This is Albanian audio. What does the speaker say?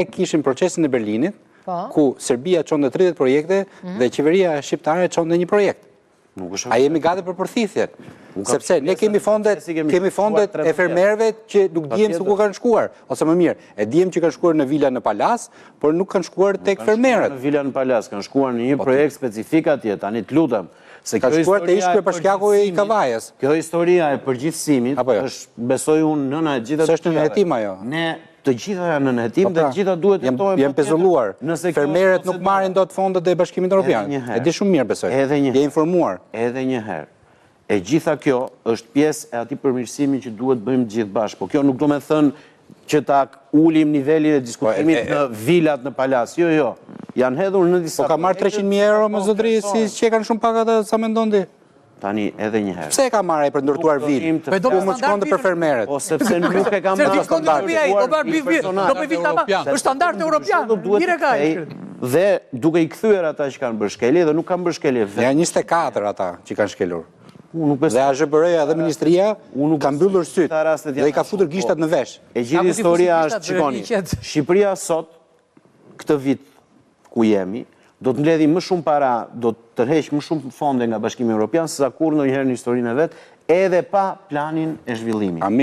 kishim procesin e Berlinit, po. ku Serbia çonte 30 projekte mhm. dhe qeveria shqiptare çonte një projekt. Nuk është A jemi gati për përthithjen? Sepse ne kemi fondet, kemi fondet e fermerëve që nuk dihem se ku kanë shkuar, ose më mirë, e dihem që kanë shkuar në vila në Palasë, por nuk kanë shkuar tek fermerët. Në vila në Palasë, kanë shkuar në një po, projekt specifik atje, tani të lutem. Se ka shkuar te ish kryebashkiaku i Kavajës. Kjo historia e përgjithësimit jo? është besoj unë nëna e gjitha të është në hetim ajo. Ne të gjitha janë në hetim po dhe pra, të gjitha duhet të hetohen. Janë pezulluar. Fermerët nuk marrin dot fondet e Bashkimit Evropian. E di shumë mirë besoj. Edhe një Je informuar. Edhe një herë. E gjitha kjo është pjesë e atij përmirësimi që duhet bëjmë të gjithë bashkë. Po kjo nuk do me thënë që ta ulim nivelin e diskutimit po, në vilat në Palasë. Jo, jo. Janë hedhur në disa Po ka marrë 300.000 euro më zotëri, si që kanë shumë pak ata sa mendon ti? Tani edhe një herë. Pse e ka marrë ai për ndërtuar vilë? Po do të shkonte për fermerët. Po sepse nuk e ka marrë standard. Do marrë bi do bëj vilë tamam. Është standard europian. Mirë e ka. Dhe duke i kthyer ata që kanë bërë shkelje dhe nuk kanë bërë shkelje vetë. Janë 24 ata që kanë shkelur. Unë nuk besoj. Dhe AZHBR-ja dhe ministria ka mbyllur sytë dhe i ka futur gishtat në vesh. E gjithë historia është, shikoni, Shqipëria sot këtë vit ku jemi, do të mbledhim më shumë para, do të tërheq më shumë fonde nga Bashkimi Evropian sesa kurrë ndonjëherë në historinë e vet, edhe pa planin e zhvillimit. Amin.